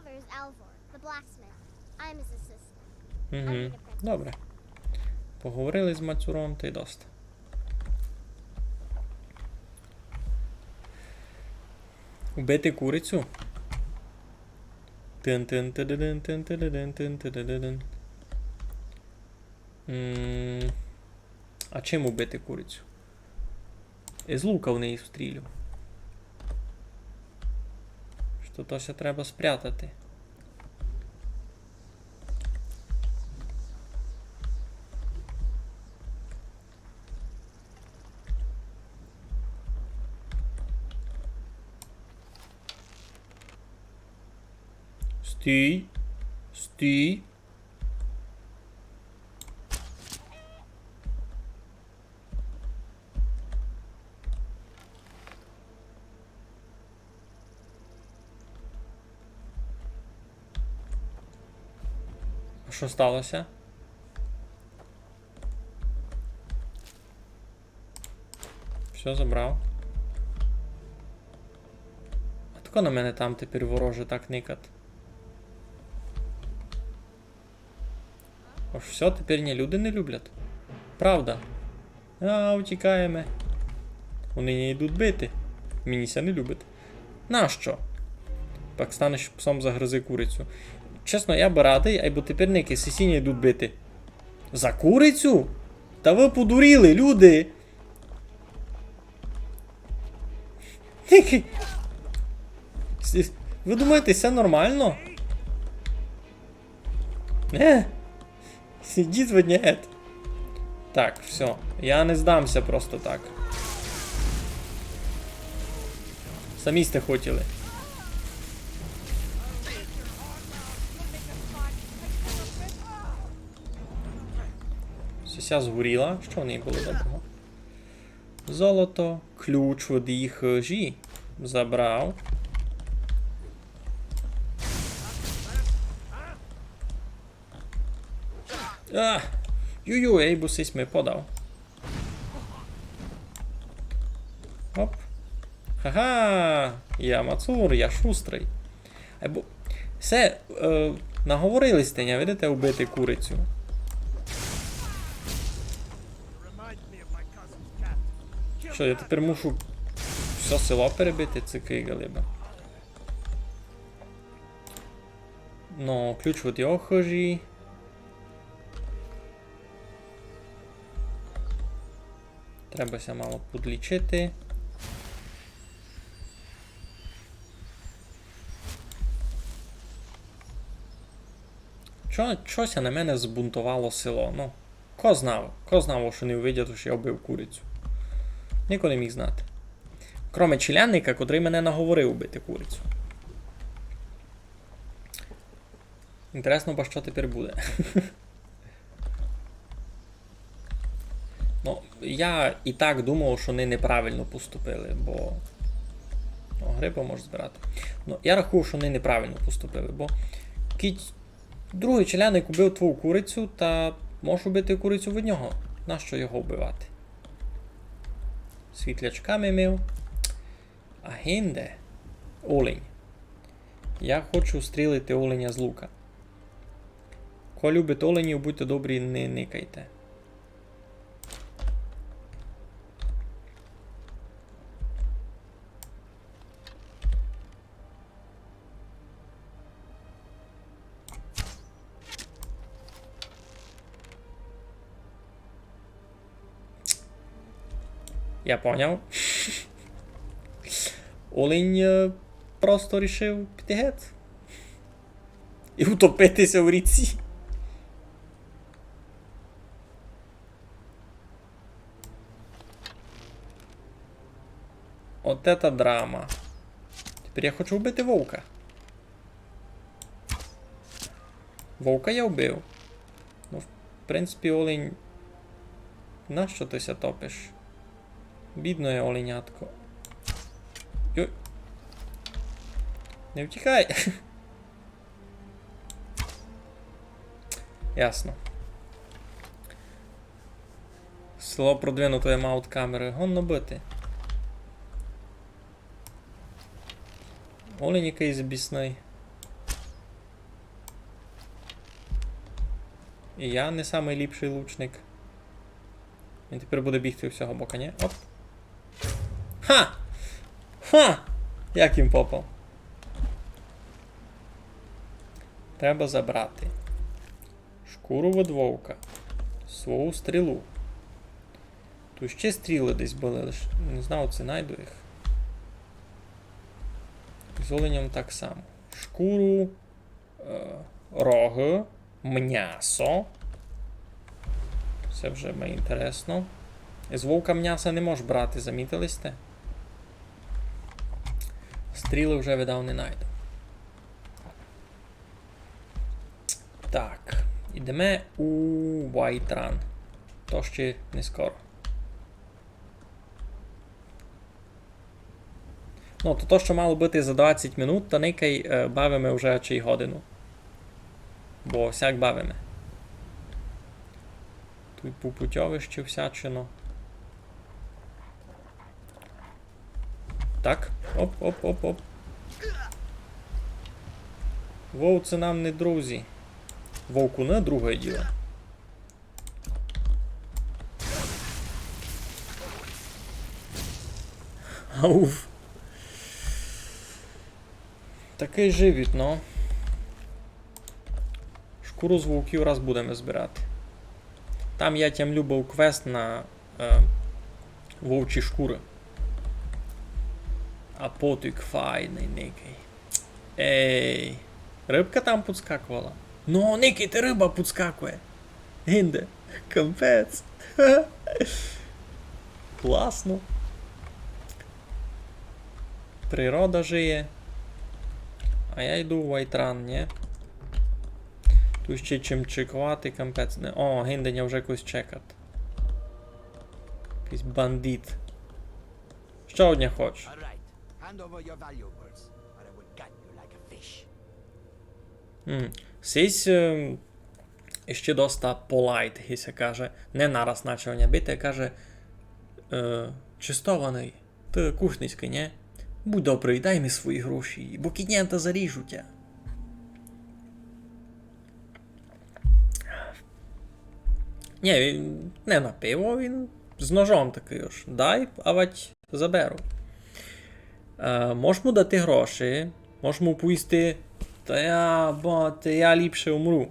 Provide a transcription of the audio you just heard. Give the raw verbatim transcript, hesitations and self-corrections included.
There's Alvor, the blacksmith. I'm his assistant. Угу. Добре. Поговорили з мацуром, та й доста. Убити курицю? Тин-тин-тидидин, тин-тидидин, тин-тидидин. М, а чим убити курицю? Із лука в неї стрілю. Што то ся треба спрятати. Стій. Стій. А што стало ся? Всьо, забрав. А тако на мене там тепер вороже так никать. Ож всьо, тепер ня люди не люблять. Правда. А, утікаєме. Они ня йдуть бити. Мені ся не любить. Нащо? Пак станеш псом, загризи курицю. Чесно, я бы радый, айбо тепер никай, сусіді ня йдуть бити. За курицю? Та вы подуріли, люди! Вы думаєте, се нормално? Е? Сидіть вы нєт. Так, всьо. Я не здам ся просто так. Самі сьте хотіли. Сися згоріла. Што в неї было доброго? Золото, ключ од її хыжі. Забрав. А! Ю-ю, ей, бо сись ми подав. Оп. Ха-ха! Я мацур, я шустрый. Айбо се, е, наговорили сьте ня, видите, убити курицю. Што, я тепер мушу всьо село перебити? Ци кый ґалиба. Ну, ключ од його хыжі. Треба ся мало подлічити. Чо, чо ся на мене збунтовало село? Ну, ко знав, ко знав, што не увидять, што я вбив курицю. Нико не міг знати. Кроме челядника, котрый мене наговорив убити курицю. Інтересно, ба што тепер буде. Ну, я і так думав, што они неправильно поступили, бо, ну, грибы можеш збирати. Ну, я рахую, што они неправильно поступили, бо кідь другый челядник убив твою курицю, та можеш убити курицю від нього. Нащо його вбивати? Світлячка ми мив. А гинде олень. Я хочу стрілити оленя з лука. Ко любить оленів, будьте добрі, не никайте. Я поняв. Олень, е, просто рішив піти гет. І утопити ся в ріці. От ета драма. Тепер я хочу вбити вовка. Вовка я вбив. Ну, в принципі, олень. Нащо ты ся топиш? Бідноє оленятко. Йой. Не втікай! Ясно. Село продвинутоє, мають камеры. Годно быти. Олень якыйсь бісный. І я не самый ліпшый лучник. Він тепер буде бігти у всього бока, ні? Оп. Ха! Ха! Як їм попав. Треба забрати. Шкуру від вовка. Свою стрілу. Тут ще стрілы десь были, лиш не знав, ци найду їх. З оленем так само. Шкуру, е, рогы, мнясо. Се вже май інтересно. З вовка мняса не можеш брати, замітили сьте? Стрілы вже, видав, не найду. Так, ідеме у Whiterun. То ще не скоро. Ну, то, то, што мало быти за двадцять минут, та никай, е, бавиме вже чий годину. Бо сяк бавиме. Тут по путьови ще всячино. Так, оп, оп, оп, оп. Вовці нам не друзі. Вовкуны — друге діло. Ауф. Такый живіт, но. Шкуру з вовків раз будеме збирати. Там я тямлю быв квест на, е, вовчі шкуры. А потік файный никай. Ей, рыбка там підскакувала. Но, никайте, рыба підскакує. Гинде. Капець. Класно. Природа жиє. А я йду в Whiterun, ні? Тут ще чим чекувати, капець. Не. О, гинде, ня вже когось чекать. Якыйсь бандит. Што од ня хочеш? All right. Hand over your valuables, or I will gut you like a fish. М. Сись, ем, іщи доста полайт, ги ся каже. Не нараз начав ня бити, а каже: е, «Честованый, ты кушницькый, нє? Будь добрый, дай ми свої гроші, бо киднята заріжу тя». Нє, він не на пиво, він з ножом такый ож. Дай, авать заберу. Е, мож му дати гроші, мож му повісти: «Та я, бо, та я ліпше умру».